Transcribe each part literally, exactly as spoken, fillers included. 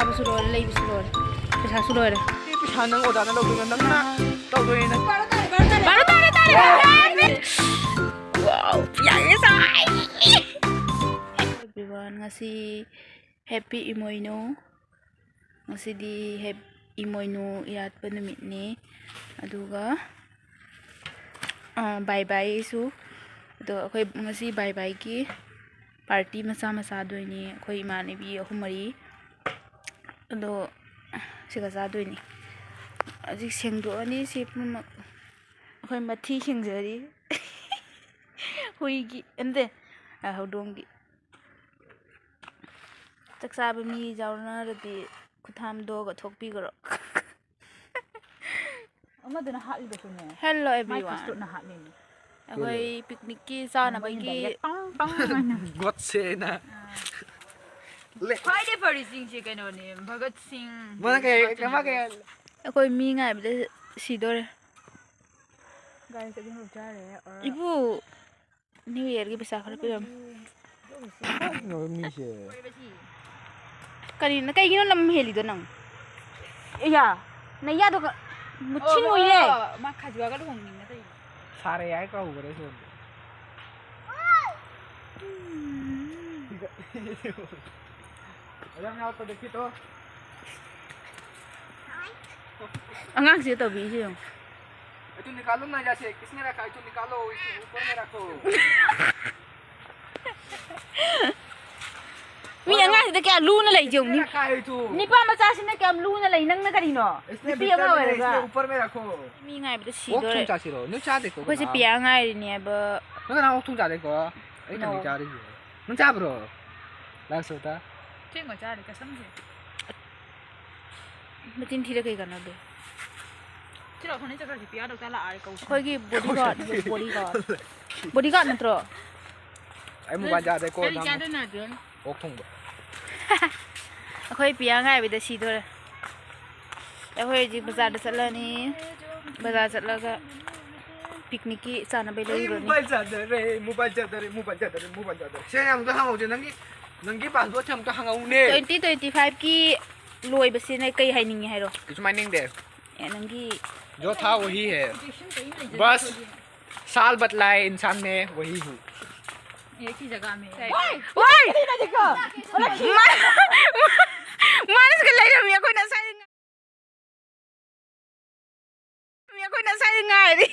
ꯂꯩꯕꯁꯨ ꯂꯣꯏꯔꯦ, ꯂꯩꯕꯁꯨ ꯂꯣꯏꯔꯦ, ꯄꯩꯁꯥꯁꯨ ꯂꯣꯏꯔꯦ꯫ ꯄꯩꯁꯥ ꯅꯪ ꯑꯣꯖꯥꯅ ꯂꯧꯗꯣꯏꯅꯣ? ꯅꯪꯅ ꯇꯧꯗꯣꯏꯅꯤ ꯅꯪ꯫ ꯕꯥꯔꯣ ꯇꯥꯔꯦ, ꯕꯥꯔꯣ ꯇꯥꯔꯦ, ꯕꯥꯔꯣ ꯇꯥꯔꯦ, ꯕꯥꯔꯣ ꯇꯥꯔꯦ꯫ Wow, ꯌꯥꯏꯌꯦ, ꯁꯥꯏ꯫ Everyone, ꯉꯁꯤ Happy ꯏꯃꯣꯏꯅꯨ꯫ ꯉꯁꯤꯗꯤ ꯍꯦꯞ-, ꯏꯃꯣꯏꯅꯨ ꯏꯔꯥꯠꯄ ꯅꯨꯃꯤꯠꯅꯤ꯫ ꯑꯗꯨꯒ, ꯑ, ꯕꯥꯏ ꯕꯥꯏꯁꯨ꯫ ꯑꯗꯣ ꯑꯩꯈꯣꯏ ꯉꯁꯤ ꯕꯥꯏ ꯕꯥꯏꯒꯤ party ꯃꯆꯥ ꯑꯃ ꯆꯥꯗꯣꯏꯅꯤ꯫ ꯑꯩꯈꯣꯏ ꯏꯃꯥꯟꯅꯕꯤ ꯑꯍꯨꯝ ꯃꯔꯤ꯫ ꯑꯗꯣ ꯁꯤꯒ ꯆꯥꯗꯣꯏꯅꯤ꯫ ꯍꯧꯖꯤꯛ ꯁꯦꯡꯗꯣꯛꯑꯅꯤ ꯁꯤ ꯄꯨꯝꯅꯃꯛ꯫ ꯑꯩꯈꯣꯏ ꯃꯊꯤ ꯁꯦꯡꯖꯔꯤ꯫ ꯍꯨꯏꯒꯤ, ꯅꯠꯇꯦ, ꯑ, ꯍꯧꯗꯣꯡꯒꯤ꯫ ꯆꯥꯛ ꯆꯥꯕ ꯃꯤ ꯌꯥꯎꯅꯔꯗꯤ ꯈꯨꯠ ꯍꯥꯝꯗꯣꯛꯑꯒ ꯊꯣꯛꯄꯤꯈ꯭ꯔꯣ꯫ ꯑꯃꯗꯨꯅ ꯍꯥꯠꯂꯤꯕꯁꯨꯅꯦ꯫ Hello, ꯃꯥꯏ everyone. ꯈꯨꯠꯁꯨꯠꯅ ꯍꯥꯠꯂꯤꯅꯦ꯫ ꯑꯩꯈꯣꯏ picnic ꯀꯤ ꯆꯥꯅꯕꯒꯤ ꯃꯣꯏꯅ direct ꯄꯪ ꯄꯪ ꯍꯥꯏꯅ꯫ ꯒꯣꯠꯁꯦꯅ꯫ ꯂꯦ-, ꯈ꯭ꯋꯥꯏꯗꯩ ꯐꯔꯤꯁꯤꯡꯁꯦ ꯀꯩꯅꯣꯅꯦ, ꯚꯒꯠ ꯁꯤꯡ, ꯃꯥꯅ ꯀꯩ, ꯁꯨꯚꯥꯁ ꯆꯟꯗ꯭ꯔ ꯃꯥ ꯀꯩ ꯕꯣꯁ꯫ ꯑꯩꯈꯣꯏ ꯃꯤ ꯉꯥꯏꯕꯗ ꯁꯤꯗꯣꯔꯦ꯫ ꯒꯥꯔꯤ ꯆꯠꯃꯤꯟꯅ ꯆꯥꯔꯦ, ꯑꯣꯔ ꯏꯕꯨ, New Year ꯒꯤ ꯄꯩꯁꯥ ꯈꯔ ꯄꯤꯔꯝꯃꯨ꯫ ꯀꯔꯤꯅꯣ ꯃꯤꯁꯦ? ꯀꯔꯤꯅꯣ, ꯀꯩꯒꯤꯅꯣ ꯂꯝ ꯍꯦꯜꯂꯤꯗꯣ ꯅꯪ? ꯑꯦꯌꯥ, ꯅꯌꯥꯗꯣ ꯀ-, ꯃꯨꯠꯁꯤꯟ ꯑꯣ, ꯃꯨꯏꯌꯦ꯫ ꯑꯣ, ꯃꯥ ꯈꯥꯖꯨꯋꯥꯒ ꯂꯨꯍꯣꯡꯅꯤꯡꯉꯦ ꯇꯧꯔꯤꯅꯦ꯫ ꯁꯥꯔꯦ ꯌꯥꯏ ꯀꯧꯈ꯭ꯔꯦ ꯁꯣꯝꯗ꯫ ꯑꯗꯨꯝ ꯌꯥꯎꯔꯛꯄꯗ ꯈꯤꯇꯣ꯫ ꯑꯉꯥꯡꯁꯦ ꯇꯧꯕꯤꯔꯤꯁꯦ ꯌꯦꯡꯉꯣ꯫ ꯑꯩ ꯇꯨ ꯅꯤꯀꯥꯂꯣ ꯅꯥ ꯌꯥꯁꯦ, ꯀꯤꯁꯅꯦ ꯔꯈꯥ, ꯑꯩ ꯇꯨ ꯅꯤꯀꯥꯂꯣ, ꯏꯁ ꯎꯄꯔ ꯃꯦ ꯔꯈꯣ꯫ ꯃꯤ ꯑꯉꯥꯡꯁꯤꯗ ꯀꯌꯥ ꯂꯨꯅ ꯂꯩ ꯌꯦꯡꯉꯨ꯫ ꯀꯤꯁꯅꯦ ꯔꯈꯥ ꯑꯩ ꯇꯨ꯫ ꯅꯤꯄꯥ ꯃꯆꯥꯁꯤꯅ ꯀꯌꯥꯝ ꯂꯨꯅ ꯂꯩ, ꯅꯪꯅ ꯀꯔꯤꯅꯣ? ꯏꯁꯅꯦ ꯅꯨꯄꯤ ꯑꯃ ꯕꯤꯇꯔ ꯃꯦ, ꯑꯣꯏꯔꯒ꯫ ꯏꯁꯅꯦ ꯎꯄꯔ ꯃꯦ ꯔꯈꯣ꯫ ꯃꯤ ꯉꯥꯏꯕꯗ ꯑꯣꯛ ꯁꯤꯗꯣꯔꯦ꯫ ꯊꯣꯡ ꯆꯥꯁꯤꯔꯣ? ꯅꯣꯏ ꯆꯥꯗꯦꯀꯣ ꯑꯩꯈꯣꯏꯁꯦ ꯀꯅꯥꯝ? ꯄꯤꯌꯥ ꯉꯥꯏꯔꯤꯅꯦꯕ꯫ ꯅꯪ ꯀꯅꯥ ꯑꯣꯛ ꯊꯣꯡ ꯆꯥꯗꯦꯀꯣ? ꯑꯩ ꯈꯛꯇꯅꯤ ꯅꯣ꯫ ꯆꯥꯔꯤꯁꯦ꯫ ꯅꯪ ꯆꯥꯕ꯭ꯔꯣ? ꯂꯥꯛꯁꯣꯗ꯫ ꯊꯦꯡꯅ ꯆꯥꯔꯦ, ꯀꯁꯝꯁꯦ꯫ ꯃꯆꯤꯟ ꯊꯤꯔ ꯀꯩ ꯀꯥꯟꯅꯗꯣꯏ? ꯁꯤ ꯂꯥꯛꯑꯣ, ꯅꯣꯏ ꯆꯠꯈ꯭ꯔꯁꯤ, ꯄꯤꯌꯥꯗꯧ ꯆꯥ ꯂꯥꯛꯑꯦ ꯀꯧꯁꯤ꯫ ꯑꯩꯈꯣꯏꯒꯤ bodyguard, bodyguard꯫ Bodyguard ꯅꯠꯇ꯭ꯔꯣ? ꯑꯩ ꯃꯣꯕꯥꯏꯜ ꯌꯥꯗꯦꯀꯣ, ꯀꯔꯤ ꯅꯪ ꯆꯥꯗꯣꯏꯅꯣ ꯍꯥꯏꯕꯤꯌꯨ? ꯑꯣꯛ ꯊꯣꯡꯕ꯫ ꯑꯩꯈꯣꯏ ꯄꯤꯌꯥ ꯉꯥꯏꯕꯗ ꯁꯤꯗꯣꯔꯦ꯫ ꯑꯩꯈꯣꯏ ꯍꯧꯖꯤꯛ ꯕꯖꯥꯔꯗ ꯆꯠꯂꯅꯤ꯫ ꯕꯖꯥꯔ ꯆꯠꯂꯒ picnic ꯀꯤ ꯆꯥꯅꯕ ꯑꯩ ꯂꯩꯔꯨꯔꯅꯤ꯫ ꯃꯣꯕꯥꯏꯜ ꯆꯥꯗꯔꯦ, ꯃꯣꯕꯥꯏꯜ ꯆꯥꯗꯔꯦ, ꯃꯣꯕꯥꯏꯜ ꯆꯥꯗꯔꯦ, ꯃꯣꯕꯥꯏꯜ ꯆꯥꯗꯔꯦ꯫ ꯁꯦ, ꯑꯝꯇ ꯍꯪꯍꯧꯁꯦ, ꯅꯪꯒꯤ ꯅꯪꯒꯤ ꯄꯥꯁꯋꯥꯔꯗ ꯑꯝꯇ ꯍꯪꯉꯛꯎꯅꯦ꯫ Twenty twenty five ꯀꯤ ꯂꯣꯏꯕꯁꯤꯅ ꯀꯩ ꯍꯥꯏꯅꯤꯡꯉꯤ ꯍꯥꯏꯔꯣ? ꯀꯩꯁꯨ ꯍꯥꯏꯅꯤꯡꯗꯦ꯫ ꯑꯦ, ꯅꯪꯒꯤ ꯖꯣ ꯊꯥ ꯋꯥꯍꯤ ꯍꯦ꯫ ꯕꯁ ꯁꯥꯜ ꯕꯠꯂꯥꯏ ꯏꯟꯁꯥꯟ ꯃꯦ ꯋꯥꯍꯤ ꯍꯨ꯫ ꯋꯥꯏ! ꯃꯥ-, ꯃꯥꯅꯁꯨ ꯂꯩꯔꯝꯃꯤ, ꯑꯩꯈꯣꯏꯅ ꯉꯁꯥꯏ ꯑꯩꯈꯣꯏꯅ ꯉꯁꯥꯏ ꯉꯥꯏꯔꯤ꯫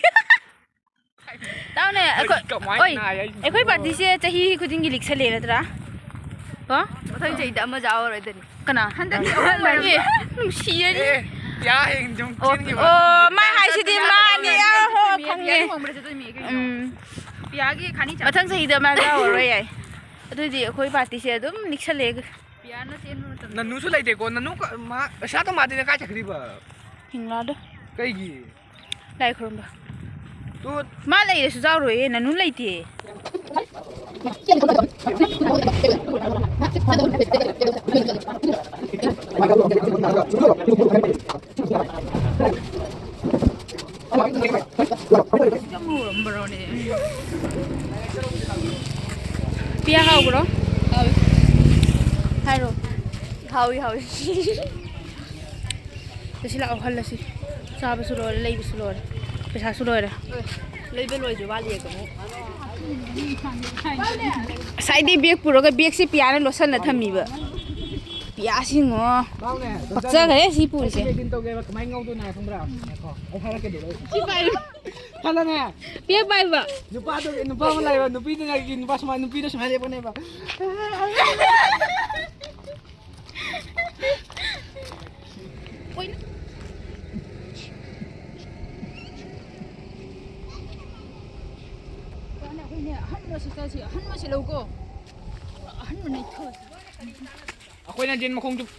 ꯇꯥꯎꯅꯦ, ꯑꯩꯈꯣꯏ, ꯀꯃꯥꯏꯅ ꯑꯣꯏ, ꯉꯥꯏ ꯍꯥꯏꯁꯤꯕꯣ? ꯑꯩꯈꯣꯏ ꯄꯥꯔꯇꯤꯁꯦ ꯆꯍꯤ ꯈꯨꯗꯤꯡꯒꯤ ꯂꯤꯛꯁꯜꯂꯦ ꯅꯠꯇ꯭ꯔꯥ? ꯀꯣ? ꯃꯊꯪ ꯆꯍꯤꯗ ꯑꯃ ꯆꯥꯍꯧꯔꯣꯏꯗꯅꯤ꯫ ꯀꯅꯥ? ꯍꯟꯗꯛꯇꯤ ꯑꯍꯨꯝ ꯑꯣꯏꯔꯝꯅꯤ꯫ ꯑꯦ, ꯅꯨꯡꯁꯤꯔꯅꯤ꯫ ꯑꯦ, ꯄꯤꯌꯥ ꯍꯌꯦꯡ ꯁꯨꯝ ꯑꯣ, ꯆꯦꯟꯈꯤꯕ꯫ ꯑꯣ, ꯃꯥ ꯍꯥꯏꯁꯤꯗꯤ ꯃꯥꯅꯤ꯫ ꯑꯣ, ꯍꯣ, ꯈꯪꯉꯦ꯫ ꯄꯤꯌꯥꯒꯤ ꯂꯨꯍꯣꯡꯕꯗ ꯆꯠꯇꯣꯏꯅꯦ ꯀꯩꯅꯣ꯫ ꯎꯝ꯫ ꯄꯤꯌꯥꯒꯤ ꯈꯥꯅꯤ ꯆꯥ-, ꯃꯊꯪ ꯆꯍꯤꯗ ꯃꯥ ꯌꯥꯎꯔꯔꯣꯏ ꯌꯥꯏ꯫ ꯑꯗꯨꯗꯤ ꯑꯩꯈꯣꯏ ꯄꯥꯔꯇꯤꯁꯦ ꯑꯗꯨꯝ ꯂꯤꯛꯁꯜꯂꯦ꯫ ꯄꯤꯌꯥꯅ ꯆꯦꯟꯕ ꯃꯇꯝꯗ꯫ ꯅꯅꯨꯁꯨ ꯂꯩꯇꯦꯀꯣ, ꯅꯅꯨ ꯀ-, ꯃꯥ, ꯁꯥꯇꯣ ꯃꯥꯗꯤꯅ ꯀꯥꯏ ꯆꯠꯈ꯭ꯔꯤꯕ? ꯍꯤꯡꯂꯥꯗ꯫ ꯀꯩꯒꯤ? ꯂꯥꯏ ꯈꯨꯔꯨꯝꯕ꯫ ꯇꯨ꯫ ꯃꯥ ꯂꯩꯔꯁꯨ ꯌꯥꯎꯔꯣꯏꯌꯦ, ꯅꯅꯨ ꯂꯩꯇꯦ꯫ ꯄꯤꯌꯥ ꯍꯥꯎꯕ꯭ꯔꯣ? ꯍꯥꯎꯋꯤ꯫ ꯍꯥꯏꯔꯣ꯫ ꯍꯥꯎꯋꯤ, ꯍꯥꯎꯋꯤ꯫ ꯆꯠꯁꯤ ꯂꯥꯛꯑꯣ, ꯍꯜꯂꯁꯤ꯫ ꯆꯥꯕꯁꯨ ꯂꯣꯏꯔꯦ, ꯂꯩꯕꯁꯨ ꯂꯣꯏꯔꯦ, ꯄꯩꯁꯥꯁꯨ ꯂꯣꯏꯔꯦ꯫ ꯂꯩꯕ ꯂꯣꯏꯗ꯭ꯔꯤ, ꯋꯥꯠꯂꯤ ꯑꯃꯨꯛ꯫ ꯉꯁꯥꯏꯗꯩ ꯕꯦꯒ ꯄꯨꯔꯒ ꯕꯦꯒꯁꯦ ꯄꯤꯌꯥꯅ ꯂꯣꯠꯁꯜꯂ ꯊꯝꯃꯤꯕ꯫ ꯄꯤꯌꯥꯁꯤꯡꯉꯣ꯫ ꯃꯥꯎꯅꯦ, ꯄꯛꯆꯈ꯭ꯔꯦ ꯁꯤ ꯄꯨꯔꯤꯁꯦ꯫ ꯀꯃꯥꯏꯅ ꯉꯧꯗꯣꯏꯅꯣ ꯍꯥꯏ ꯈꯪꯕ꯭ꯔꯥ? ꯉꯥꯏꯈꯣ, ꯑꯩ ꯍꯥꯏꯔꯛꯀꯦ ꯑꯗꯨꯗ꯫ ꯁꯤ ꯄꯥꯏꯌꯨ꯫ ꯈꯜꯂꯅꯦ꯫ ꯕꯦꯒ ꯄꯥꯏꯌꯨꯕ꯫ ꯅꯨꯄꯥꯗꯣ, ꯅꯨꯄꯥ ꯑꯃ ꯂꯩꯌꯦꯕ, ꯅꯨꯄꯤꯗꯨꯅ, ꯅꯨꯄꯥ ꯁꯨꯃꯥꯏꯅ, ꯅꯨꯄꯤꯗꯣ ꯁꯨꯃꯥꯏꯅ ꯂꯦꯞꯄꯅꯦꯕ꯫ ꯀꯣꯏꯅ꯫ ꯑꯩꯈꯣꯏꯅꯦ ꯑꯍꯟꯕ ꯁꯤꯠꯇꯁꯤ, ꯑꯍꯟꯕ ꯁꯤꯠꯂꯧꯀꯣ꯫ ꯑꯍꯟꯕ ꯅꯩꯊꯣꯛꯑꯁꯤ꯫ ꯑꯩꯈꯣꯏꯅ ꯖꯤꯟ ꯃꯈꯣꯡ ꯆꯨꯞ-,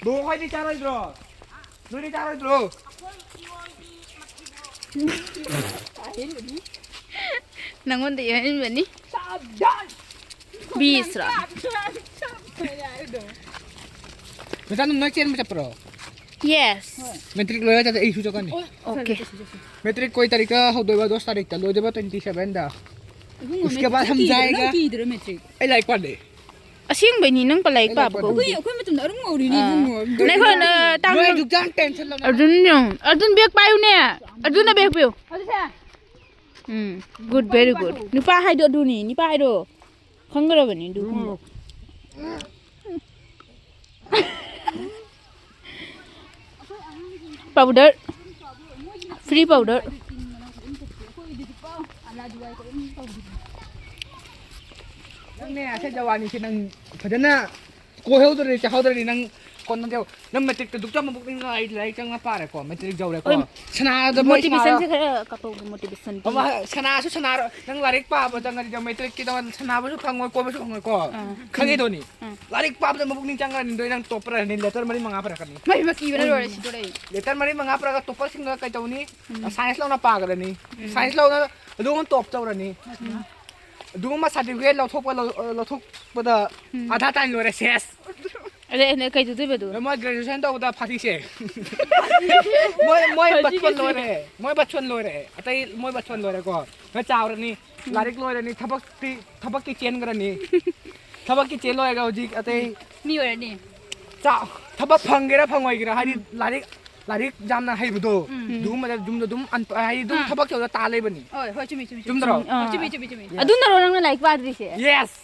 ꯕ꯭ꯔꯣ, ꯑꯩꯈꯣꯏꯗꯤ ꯆꯥꯔꯣꯏꯗ꯭ꯔꯣ? ꯅꯣꯏꯗꯤ ꯆꯥꯔꯣꯏꯗ꯭ꯔꯣ? ꯅꯪꯉꯣꯟꯗ ꯌꯦꯡꯍꯟꯕꯅꯤ꯫ ꯕꯤꯁꯔꯣ? ꯃꯦꯗꯥꯝ, ꯅꯣꯏ ꯆꯦꯟꯕ ꯆꯠꯄ꯭ꯔꯣ? Yes. ꯃꯦꯇ꯭ꯔꯤꯛ ꯂꯣꯏꯔ ꯆꯠꯂꯦ, ꯑꯩꯁꯨ ꯆꯠꯀꯅꯤ꯫ Okay. ꯃꯦꯇ꯭ꯔꯤꯛ ꯀꯣꯏ ꯇꯥꯔꯤꯛꯇ ꯍꯧꯗꯣꯏꯕ? ꯗꯣꯁ ꯇꯥꯔꯤꯛꯇ ꯂꯣꯏꯗꯣꯏꯕ, ꯇ꯭ꯋꯦꯟꯇꯤ ꯁꯚꯦꯟꯗ꯫ ꯎꯁꯀꯦ ꯕꯥꯗ ꯍꯝ ꯖꯥꯌꯦꯒꯥ꯫ ꯑꯩ ꯂꯥꯏꯔꯤꯛ ꯄꯥꯗꯦ꯫ ꯑꯁꯦꯡꯕꯩꯅꯤ, ꯅꯪ ꯄꯂꯥꯏꯔꯤꯛ ꯄꯥꯕ ꯀꯧꯏ꯫ ꯑꯩꯈꯣꯏ ꯃꯇꯝꯗ ꯑꯗꯨꯝ ꯉꯧꯔꯤꯅꯤ, ꯏꯕꯨꯡꯉꯣ꯫ ꯅꯈꯣꯏꯅ ꯇꯥꯡ- ꯅꯣꯏ ꯑꯗꯨꯛ ꯌꯥꯝ ꯇꯦꯟꯁꯟ ꯂꯧꯅ꯫ ꯑꯔꯖꯨꯟ ꯌꯦꯡꯉꯨ, ꯑꯔꯖꯨꯟ ꯕꯦꯛ ꯄꯥꯏꯌꯨꯅꯦ꯫ ꯑꯔꯖꯨꯟꯅ ꯕꯦꯛ ꯄꯤꯌꯨ꯫ ꯎꯝ, good, very good. ꯅꯨꯄꯥ ꯍꯥꯏꯗꯣ ꯑꯗꯨꯅꯤ, ꯅꯨꯄꯥ ꯍꯥꯏꯗꯣ ꯈꯪꯒꯗꯕꯅꯤ ꯑꯗꯨꯒꯨꯝꯕ꯫ Powder, free powder. ꯅꯪꯅꯦ, ꯑꯁꯦ ꯖꯋꯥꯅꯤꯁꯦ ꯅꯪ ꯐꯖꯅ ꯀꯣꯏꯍꯧꯗ꯭ꯔꯗꯤ ꯆꯥꯍꯧꯗ꯭ꯔꯗꯤ ꯅꯪ ꯀꯣꯟꯅ ꯇꯧ꯫ ꯅꯪ ꯃꯦꯇ꯭ꯔꯤꯛꯇ ꯗꯨꯛ ꯆꯥꯝꯃ ꯄꯣꯛꯅꯤꯡꯉꯥꯏ ꯂꯥꯏꯔꯤꯛ ꯆꯪꯉ ꯄꯥꯔꯦꯀꯣ, ꯃꯦꯇ꯭ꯔꯤꯛ ꯌꯧꯔꯦꯀꯣ꯫ ꯍꯣꯏ, ꯁꯅꯥꯗ ꯃꯣꯏ motivation ꯁꯅꯥ-, ꯁꯦ ꯈꯔ ꯀꯥꯞꯄꯧꯒꯦ, motivation. ꯑꯃ ꯁꯅꯥꯁꯨ ꯁꯅꯥꯔꯣ, ꯅꯪ ꯂꯥꯏꯔꯤꯛ ꯄꯥꯕ ꯆꯪꯉꯗꯤ ꯅꯪ ꯃꯦꯇ꯭ꯔꯤꯛꯀꯤꯗꯃꯛ ꯁꯅꯥꯕꯁꯨ ꯐꯪꯉꯣꯏ, ꯀꯣꯏꯕꯁꯨ ꯐꯪꯉꯣꯏꯀꯣ꯫ ꯑꯥ꯫ ꯈꯪꯉꯤꯗꯣꯅꯤ꯫ ꯑꯥ꯫ ꯂꯥꯏꯔꯤꯛ ꯄꯥꯕꯗ ꯃꯄꯨꯛꯅꯤꯡ ꯆꯪꯉꯅꯤ, ꯑꯗꯨꯗꯤ ꯅꯪ ꯇꯣꯞꯄꯔꯅꯤ, ꯂꯦꯇꯔ ꯃꯔꯤ ꯃꯉꯥ ꯄꯥꯔꯛꯀꯅꯤ꯫ ꯃꯩ ꯃꯀꯤꯕꯅ ꯂꯣꯏꯔꯦ, ꯁꯤꯗꯣꯔꯦ ꯑꯩ꯫ ꯂꯦꯇꯔ ꯃꯔꯤ ꯃꯉꯥ ꯄꯥꯔꯒ ꯇꯣꯞꯄꯔꯁꯤꯡꯗ ꯀꯩ ꯇꯧꯅꯤ? ꯁꯥꯏꯟꯁ ꯂꯧꯅ ꯄꯥꯒꯗꯅꯤ꯫ ꯁꯥꯏꯟꯁ ꯂꯧꯅ ꯑꯗꯨꯝ ꯇꯣꯞ ꯇꯧꯔꯅꯤ꯫ ꯑꯗꯨꯒꯨꯝꯕ ꯁꯥꯔꯇꯤꯐꯤꯀꯦꯠ ꯂꯧꯊꯣꯛꯄ ꯂꯧ-, ꯂꯧꯊꯣꯛꯄꯗ ꯑꯙꯥ ꯇꯥꯏꯝ ꯂꯣꯏꯔꯦ, ꯁꯦꯁ꯫ ꯑꯗꯩ ꯑꯩꯅ ꯀꯩ ꯇꯧꯗꯣꯏꯕ ꯑꯗꯨ? ꯃꯣꯏ ꯒ꯭ꯔꯦꯖꯨꯑꯦꯁꯟ ꯇꯧꯕꯗ ꯐꯥꯔꯤꯁꯦ꯫ ꯃꯣꯏ, ꯃꯣꯏ ꯕꯆꯄꯟ ꯂꯣꯏꯔꯦ꯫ ꯃꯣꯏ ꯕꯆꯄꯟ ꯂꯣꯏꯔꯦ꯫ ꯑꯇꯩ ꯃꯣꯏ ꯕꯆꯄꯟ ꯂꯣꯏꯔꯦꯀꯣ꯫ ꯃꯣꯏ ꯆꯥꯎꯔꯅꯤ, ꯂꯥꯏꯔꯤꯛ ꯂꯣꯏꯔꯅꯤ, ꯊꯕꯛꯇꯤ, ꯊꯕꯛꯇꯤ ꯆꯦꯟꯈ꯭ꯔꯅꯤ꯫ ꯊꯕꯛꯇꯤ ꯆꯦꯟ ꯂꯣꯏꯔꯒ ꯍꯧꯖꯤꯛ ꯑꯇꯩ ꯃꯤ ꯑꯣꯏꯔꯅꯤ꯫ ꯆꯥ-, ꯊꯕꯛ ꯐꯪꯒꯦꯔꯥ ꯐꯪꯉꯣꯏꯒꯦꯔꯥ, ꯍꯥꯏꯗꯤ ꯂꯥꯏꯔꯤꯛ, ꯂꯥꯏꯔꯤꯛ ꯌꯥꯝꯅ ꯍꯩꯕꯗꯣ, ꯑꯗꯨꯒꯨꯝꯕꯗ ꯑꯗꯨꯝ, ꯑꯗꯨꯝ ꯑꯟ-, ꯍꯥꯏꯗꯤ ꯑꯗꯨꯝ ꯊꯕꯛ ꯇꯧꯔ ꯇꯥ ꯂꯩꯕꯅꯤ꯫ ꯍꯣꯏ, ꯍꯣꯏ, ꯆꯨꯝꯃꯤ, ꯆꯨꯝꯃꯤ, ꯆꯨꯝꯃꯤ꯫ ꯆꯨꯝꯗ꯭ꯔꯣ? ꯑꯥ, ꯆꯨꯝꯃꯤ, ꯆꯨꯝꯃꯤ, ꯆꯨꯝꯃꯤ꯫ ꯑꯗꯨꯅꯔꯣ ꯅꯪꯅ ꯂꯥꯏꯔꯤꯛ ꯄꯥꯗ꯭ꯔꯤꯁꯦ? ꯌꯦꯁ!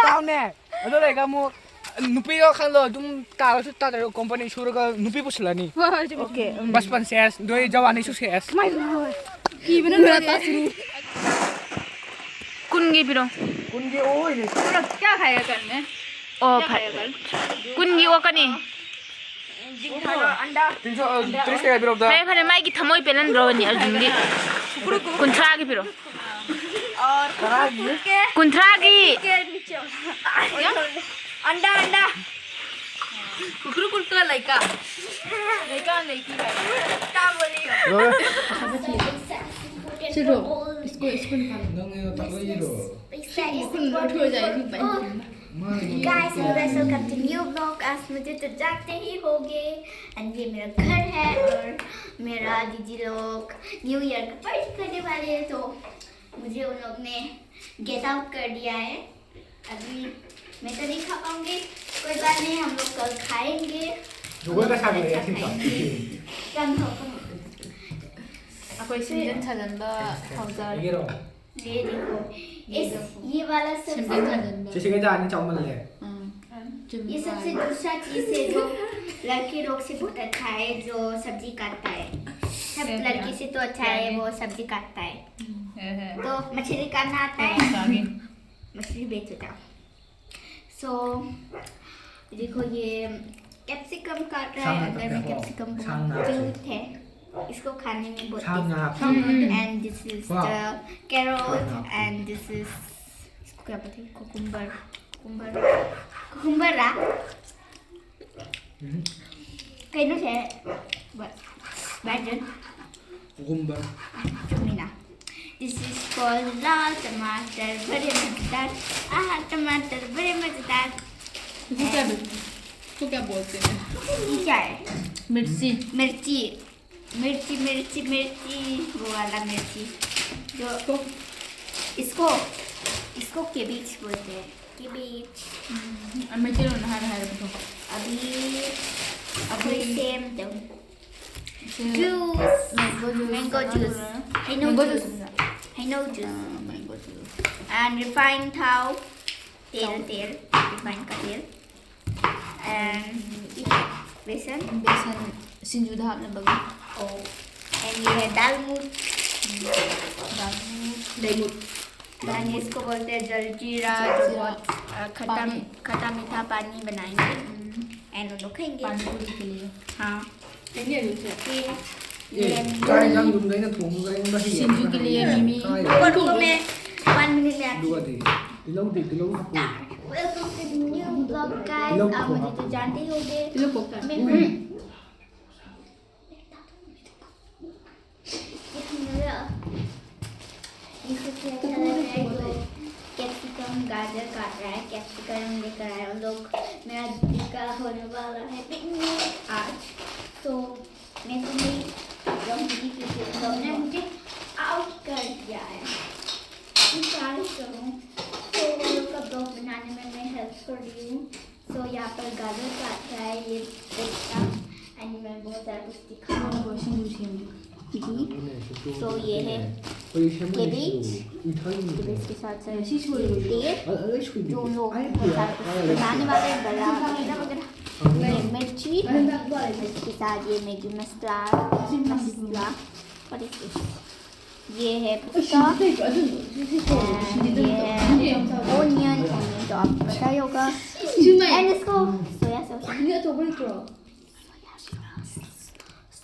ꯇꯥꯎꯅꯦ꯫ ꯑꯗꯨ ꯂꯩꯔꯒ ꯑꯃꯨꯛ ꯅꯨꯄꯤꯗꯣ ꯈꯜꯂꯣ, ꯑꯗꯨꯝ ꯇꯥꯔꯁꯨ ꯇꯥꯗ꯭ꯔꯁꯨ ꯀꯣꯝꯄꯅꯤ ꯁꯨꯔꯒ ꯅꯨꯄꯤ ꯄꯨꯁꯤꯜꯂꯅꯤ꯫ ꯍꯣꯏ, ꯍꯣꯏ, ꯆꯨꯝꯃꯤ, ꯆꯨꯝꯃꯤ꯫ ꯕꯁꯄꯟ ꯁꯦꯁ, ꯑꯗꯨꯗꯩ ꯖꯋꯥꯅꯤꯁꯨ ꯁꯦꯁ꯫ ꯃꯥꯏ ꯂꯣꯏ꯫ ꯀꯤꯕꯅ ꯂꯣꯏꯔꯦ꯫ ꯀꯨꯟꯒꯤ ꯄꯤꯔꯣ꯫ ꯀꯨꯟꯒꯤ ꯑꯣꯏꯔꯦ꯫ ꯀꯌꯥ ꯈꯥꯏꯒ ꯀꯟꯅꯦ? ꯑꯣ, ꯐꯔꯦ꯫ ꯀꯨꯟꯒꯤ ꯑꯣꯛꯀꯅꯤ꯫ ꯇꯤꯟꯁꯣ, ꯑ, ꯇ꯭ꯔꯤꯁ ꯀꯌꯥ ꯄꯤꯔꯛꯑꯣ ꯑꯝꯇ? ꯐꯔꯦ, ꯐꯔꯦ, ꯃꯥꯒꯤ ꯊꯃꯣꯏ ꯄꯦꯜꯍꯟꯗ꯭ꯔꯣꯅꯤ ꯑꯔꯖꯨꯟꯒꯤ꯫ ꯀꯨꯟꯊ꯭ꯔꯥꯒꯤ ꯄꯤꯔꯣ꯫ ꯇꯔꯥꯒꯤ? ꯀꯨꯟꯊ꯭ꯔꯥꯒꯤ꯫ अंडा अंडा कुकरू कुलका लइका लइका लइकी भाई क्या बोली ꯂꯣꯏꯔꯦ꯫ चलो, इसको, इसको निकालो। ꯅꯪ ꯑꯩꯉꯣꯟꯗ ꯇꯥꯛꯂꯛꯏꯔꯣ? इसको नोट हो जाएगी, बैंक में। Guys, and welcome to new vlog. आज मुझे तो जानते ही होंगे, and ये मेरा घर है और मेरा दीदी लोग न्यू ईयर का पार्टी करने वाले हैं, तो मुझे उन लोग ने गेट आउट कर दिया है। अभी मैं तो नहीं खा पाऊंगी, कोई बात नहीं, हम लोग कल खाएंगे। Jugol ka sabi niya, खाएंगे। कम खाओ, कम खाओ। ꯑꯩꯈꯣꯏ ꯁꯦꯝꯖꯤꯟ ꯁꯥꯖꯤꯟꯕ ꯍꯧꯖꯔꯦ꯫ ये देखो, इस ये वाला सब ꯁꯦꯝꯖꯤꯟ ꯁꯥꯖꯤꯟꯕ Sisi ka dyan, yung chawman le. ꯎꯝ. ꯆꯨꯝꯃꯤ꯫ ये सबसे दूसरा चीज है जो लड़की लोग से बहुत अच्छा है, जो सब्जी काटता है। सब लड़की से तो अच्छा है वो सब्जी काटता है। ꯍꯦ ꯍꯦ꯫ तो मछली काटना आता है, ꯆꯥꯒꯦ꯫ मछली बेच देता। सो देखो, ये कैप्सिकम काट रहा है, अंदर में कैप्सिकम बहुत क्यूट है, इसको खाने में बहुत Sanga. Tasty. And this is the carrot and this is, इसको क्या बोलते हैं, कुकुम्बर। कुकुम्बर, कुकुम्बर रा। कहीं से बैठन। Cucumber. चुमिना। This is called लाल टमाटर, बड़े मजेदार। आह, टमाटर बड़े मजेदार। इसको क्या बोलते हैं? इसको क्या बोलते हैं? ये क्या है? मिर्ची। मिर्ची, मिर्ची, मिर्ची, मिर्ची, वो वाला मिर्ची जो इसको, इसको केबेज बोलते हैं। केबेज। ꯎꯝ, ꯃꯩꯇꯩꯂꯣꯟꯗ ꯍꯥꯏꯔꯣ ꯍꯥꯏꯔꯣ꯫ अभी अभी सेम दो। ꯁꯤ Juice. Mango juice. Mango juice. ꯆꯥꯔꯨꯔꯦ꯫ Hino Mango juice. Juice. Hino juice. ꯑ, mango juice. And refined thao. तेल, तेल, रिफाइन का तेल। And बेसन। बेसन सिंजूदा आपने बघा। ओ। And ये है दालमूट। दालमूट। दालमूट। दालमूट इसको बोलते हैं जलजीरा, जो जलजीरा। बहुत अ, खट्टा पानी। खट्टा मीठा पानी बनाएंगे। And वो लोग खाएंगे। पानी पूरी के लिए। हाँ। खाएंगे अभी से। फिर Eh, kaya lang yung ganyan, kung ganyan ba siya? सिंजू के लिए नींबू। Kaya. रुको, रुको, मैं वन मिनट में आती हूँ। Luwa di. Dilaw di, dilaw ako. Welcome to the new vlog, guys। आप मुझे तो जानते ही होंगे। ये लोग को क्या? मैं हूँ। ये सबसे अच्छा लग रहा है जो कैप्सिकम गाजर काट रहा है, कैप्सिकम लेकर आया हम लोग। मेरा दीदी का होने वाला है पिकनिक आज, तो मैं तुम्हें जाऊंगी क्योंकि उन लोगों ने मुझे आउट कर दिया है। मैं क्या ही करूँ, तो उन लोग का ब्लॉग बनाने में मैं हेल्प कर रही हूँ। तो यहाँ पर गाजर काट रहा है ये बच्चा, एंड मैं बहुत सारा कुछ दिखा रहा हूँ। जी, तो ये है cabbage, cabbage के साथ साथ ये तेल, जो उन लोग बहुत सारा कुछ बनाने वाले हैं, बड़ा वगैरह वगैरह। ये मिर्ची, मिर्ची के साथ ये मैगी मसाला, मसाला, और इस, ये है पिस्ता, and ये है ऑनियन, ऑनियन तो आपको पता ही होगा, एंड इसको soya sauce,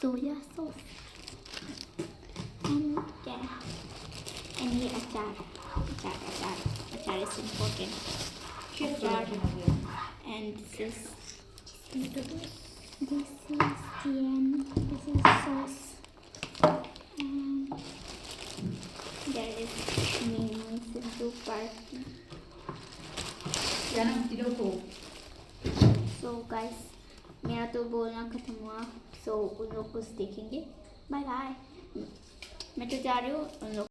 soya sauce, and क्या है? एंड ये अचार, अचार, अचार, अचार is important. अचार, and this is, this is the end, this is sauce. And there is mini Sindhu party. So guys, मेरा तो बोलना खत्म हुआ, सो उन लोग कुछ देखेंगे। बाय बाय, मैं तो जा रही हूँ, उन लोग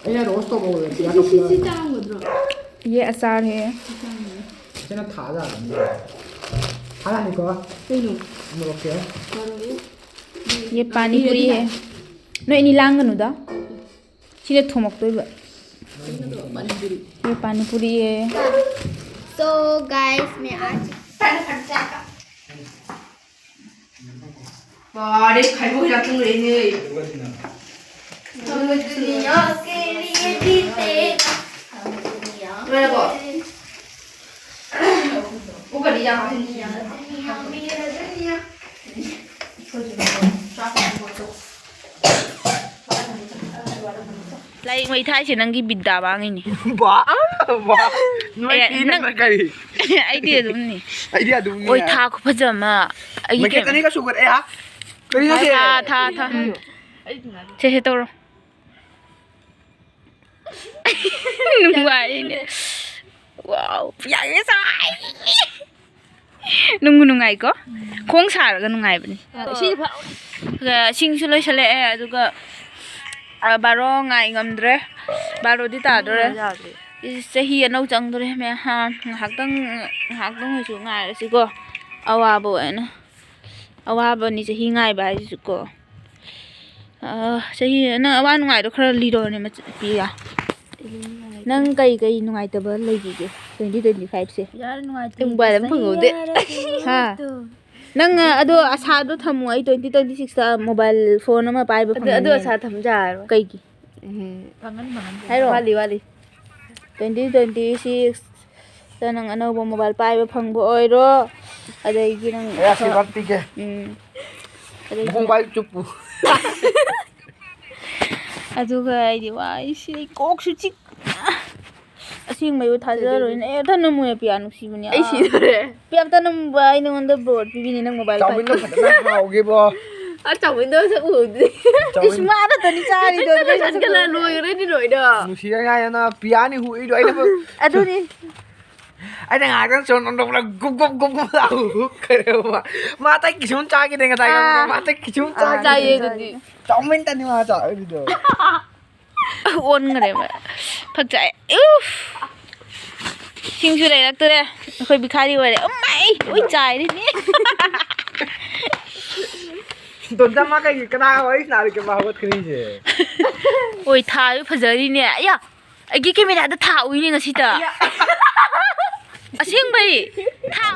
ꯑꯩꯅ ꯔꯣꯁ ꯇꯧꯕ ꯍꯧꯔꯦ, ꯄꯤꯌꯥ ꯁꯤ, ꯁꯤ, ꯇꯧꯕ ꯁꯤ ꯌꯥꯔꯣꯏ꯫ ꯆꯥꯔꯝꯒꯗ꯭ꯔꯣ? ये अचार है। ꯏꯆꯦꯅ ꯊꯥꯖꯔꯅꯤ꯫ ꯊꯥꯖꯔꯅꯤꯀꯣ꯫ ꯀꯩꯅꯣ? ꯃꯣꯔꯣꯛꯁꯦ꯫ ꯃꯣꯔꯣꯛꯁꯦ꯫ ये पानी पूरी है। ꯅꯣꯏ ꯑꯅꯤ ꯂꯥꯡꯒꯅꯨꯗ꯫ ꯁꯤꯗ ꯊꯣꯝꯃꯛꯇꯣꯏꯕ꯫ ꯄꯥꯅꯤꯄꯨꯔꯤ꯫ ये पानी पूरी है। So guys, मैं आज ꯇꯥꯔꯦ, ꯈꯥꯏꯕꯣꯛ ꯍꯤꯗꯥꯛ ꯆꯪꯈ꯭ꯔꯦꯅꯦ꯫ दुनिया के लिए जीते। ꯂꯣꯏꯔꯕꯣ? ꯀꯨꯀꯔꯗꯤ ꯌꯥꯝ ꯍꯥꯞꯄꯅꯤ꯫ ꯂꯥꯏꯔꯤꯛ ꯃꯩ ꯊꯥꯏꯁꯦ ꯅꯪꯒꯤ ꯕꯤꯗ꯭ꯌꯥ ꯃꯥꯡꯉꯤꯅꯤ꯫ ꯕꯥ, ꯕꯥ, ꯅꯣꯏ ꯑꯦ, ꯀꯤꯗꯅ ꯅꯪ ꯀꯔꯤ? ꯑꯩꯗꯤ ꯑꯗꯨꯝꯅꯤ꯫ ꯑꯩꯗꯤ ꯑꯗꯨꯝꯅꯤ꯫ ꯑꯣꯏ, ꯊꯥ ꯈꯨꯐꯖ ꯑꯃ꯫ ꯑꯩꯒꯤ ꯃꯩꯈꯦꯠ ꯀꯩꯅꯣ꯫ ꯑꯅꯤꯒ ꯁꯨꯒꯠꯂꯦ, ꯍꯥ? ꯀꯔꯤꯅꯣ ꯁꯦ? ꯊꯥ, ꯊꯥ, ꯊꯥ꯫ ꯎꯝ꯫ ꯁꯦ, ꯁꯦ, ꯇꯧꯔꯣ꯫ ꯅꯨꯡꯉꯥꯏꯅꯦ꯫ ꯋꯥꯎ, ꯌꯥꯝ ꯁꯥꯏ꯫ ꯅꯨꯡꯕꯨ ꯅꯨꯡꯉꯥꯏꯀꯣ? ꯈꯣꯡ ꯁꯥꯔꯒ ꯅꯨꯡꯉꯥꯏꯕꯅꯤ꯫ ꯏꯁꯤꯡ ꯐ- ꯁꯤꯡꯁꯨ ꯂꯣꯏꯁꯤꯜꯂꯛꯑꯦ, ꯑꯗꯨꯒ, ꯑ, ꯕꯥꯔꯣ ꯉꯥꯏ ꯉꯝꯗ꯭ꯔꯦ꯫ ꯕꯥꯔꯣꯗꯤ ꯇꯥꯗꯣꯔꯦ꯫ ꯌꯥꯗ꯭ꯔꯦ꯫ ꯏꯁ, ꯆꯍꯤ ꯑꯅꯧ ꯆꯪꯗꯣꯔꯦ, ꯃꯌꯥꯝ꯫ ꯉꯥꯏꯍꯥꯛꯇꯪ, ꯉꯥꯏꯍꯥꯛꯇꯪ ꯑꯣꯏꯁꯨ ꯉꯥꯏꯔꯁꯤꯀꯣ꯫ ꯑꯋꯥꯕ ꯑꯣꯏꯅ꯫ ꯑꯋꯥꯕꯅꯤ ꯆꯍꯤ ꯉꯥꯏꯕ ꯍꯥꯏꯁꯤꯁꯨꯀꯣ꯫ ꯑ, ꯆꯍꯤ, ꯅꯪ ꯑꯋꯥ ꯅꯨꯡꯉꯥꯏꯗꯣ ꯈꯔ ꯂꯤꯔꯣꯅꯦ, ꯃꯆ-, ꯄꯤꯌꯥ꯫ ꯅꯪ ꯀꯩ ꯀꯩ ꯅꯨꯡꯉꯥꯏꯇꯕ ꯂꯩꯈꯤꯒꯦ twenty twenty five ꯁꯦ? ꯌꯥꯔꯦ, ꯅꯨꯡꯉꯥꯏꯇꯦ꯫ ꯃꯣꯕꯥꯏꯜ ꯑꯃ ꯐꯪꯍꯧꯗꯦ꯫ ꯍꯥ? ꯅꯪ, ꯑ, ꯑꯗꯣ ꯑꯁꯥꯗꯣ ꯊꯝꯃꯣ, ꯑꯩ twenty twenty six ꯇ ꯃꯣꯕꯥꯏꯜ ꯐꯣꯟ ꯑꯃ ꯄꯥꯏꯕ ꯑꯗꯨ, ꯑꯗꯨ ꯐꯪꯒꯅꯤ꯫ ꯑꯁꯥ ꯊꯝꯖꯔꯣꯏ꯫ ꯀꯩꯒꯤ? ꯎꯝ꯫ ꯐꯪꯒꯅꯤ, ꯐꯪꯒꯅꯤ꯫ ꯍꯥꯏꯔꯣ꯫ ꯋꯥꯠꯂꯤ, ꯋꯥꯠꯂꯤ꯫ Twenty twenty six ꯇ ꯅꯪ ꯑꯅꯧꯕ ꯃꯣꯕꯥꯏꯜ ꯄꯥꯏꯕ ꯐꯪꯕ ꯑꯣꯏꯔꯣ꯫ ꯑꯗꯩꯗꯤ ꯅꯪ ꯑꯩ ꯑꯁꯤꯔꯕꯥꯗ ꯄꯤꯒꯦ꯫ ꯎꯝ꯫ ꯑꯗꯩꯗꯤ ꯃꯈꯣꯡ ꯄꯥꯏ ꯆꯨꯞꯄꯨ꯫ ꯑꯗꯨꯒ ꯑꯩꯗꯤ ꯋꯥ, ꯑꯩ ꯁꯤ, ꯑꯩ ꯀꯣꯛꯁꯨ ꯆꯤꯛ-, ꯑꯁꯦꯡꯕꯩꯕꯨ ꯊꯥꯖꯔꯣꯏꯅꯦ꯫ ꯑꯦ, ꯇꯅꯝꯃꯨ ꯄꯤꯌꯥ, ꯅꯨꯡꯁꯤꯕꯅꯦ꯫ ꯑꯩ ꯑꯥ꯫ ꯁꯤꯗꯣꯔꯦ꯫ ꯄꯤꯌꯥ, ꯇꯅꯝꯕ, ꯑꯩ ꯅꯉꯣꯟꯗ ꯕꯣꯔ ꯄꯤꯕꯤꯅꯦ, ꯅꯪ ꯃꯣꯕꯥꯏꯜ ꯆꯥꯎꯃꯤꯟꯗꯣ ꯄꯥꯏꯕ꯫ ꯐꯖꯅ ꯍꯥꯎꯒꯦꯕꯣ꯫ ꯑ, ꯆꯥꯎꯃꯤꯟꯗꯣ ꯃꯁꯛ ꯎꯍꯧꯗꯦ꯫ ꯆꯥꯎꯃꯤꯟ- ꯏꯁ, ꯃꯥ ꯅꯠꯇꯅꯤ ꯆꯥꯔꯤꯗꯣ, ꯑꯗꯨ ꯀꯩꯁꯨ ꯆꯥꯁꯤꯜꯂ ꯂꯣꯏꯈ꯭ꯔꯦꯅꯦ ꯂꯣꯏꯅ꯫ ꯅꯨꯡꯁꯤꯔ ꯉꯥꯏꯗꯅ ꯄꯤꯌꯥꯅꯤ ꯍꯨꯏꯗꯣ ꯑꯩꯅ ꯑꯗꯨꯅꯤ꯫ ꯑꯩꯅ ꯉꯥꯏꯍꯥꯛꯇꯪ ꯁꯨꯝ ꯅꯣꯛꯅꯕꯗ ꯒꯨꯞ ꯒꯨꯞ ꯒꯨꯞ ꯒꯨꯞ ꯂꯥꯎ ꯀꯩꯅꯣ꯫ ꯃꯥ ꯑꯇꯩ ꯀꯩꯁꯨꯝ ꯆꯥꯈꯤꯗꯦ ꯉꯁꯥꯏ ꯑꯥ꯫ ꯈꯪꯕ꯭ꯔꯥ? ꯃꯥ ꯑꯇꯩ ꯀꯩꯁꯨꯝ ꯑꯥ, ꯆꯥꯈꯤꯗꯦ꯫ ꯆꯥꯏꯌꯦ ꯑꯗꯨꯗꯤ꯫ ꯆꯥꯎꯃꯟ ꯇꯅꯤ ꯃꯥ ꯆꯥꯔꯤꯗꯣ꯫ ꯑꯣꯟꯈ꯭ꯔꯦꯕ꯫ ꯐꯛ ꯆꯥꯏ꯫ ꯎꯐ! ꯏꯁꯤꯡꯁꯨ ꯂꯩꯔꯛꯇ꯭ꯔꯦ꯫ ꯑꯩꯈꯣꯏ ꯕꯤꯈꯥꯔꯤ ꯑꯣꯏꯔꯦ꯫ ꯎꯃꯥꯏ! ꯂꯣꯏ ꯆꯥꯏꯔꯤꯅꯦ꯫ ꯗꯣꯟꯗ ꯃꯥ ꯀꯩꯒꯤ ꯀꯅꯥ ꯋꯥꯔꯤ ꯁꯥꯟꯅꯔꯤꯒꯦ ꯃꯥ ꯍꯧꯒꯠꯈ꯭ꯔꯤꯁꯦ? ꯑꯣꯏ, ꯊꯥꯁꯨ ꯐꯖꯔꯤꯅꯦ꯫ ꯑꯌꯥ! ꯑꯩꯒꯤ ꯀꯦꯃꯦꯔꯥꯗ ꯊꯥ ꯎꯏꯅꯦ ꯉꯁꯤꯗ꯫ ꯑꯁꯦꯡꯕꯩ꯫ ꯊꯥ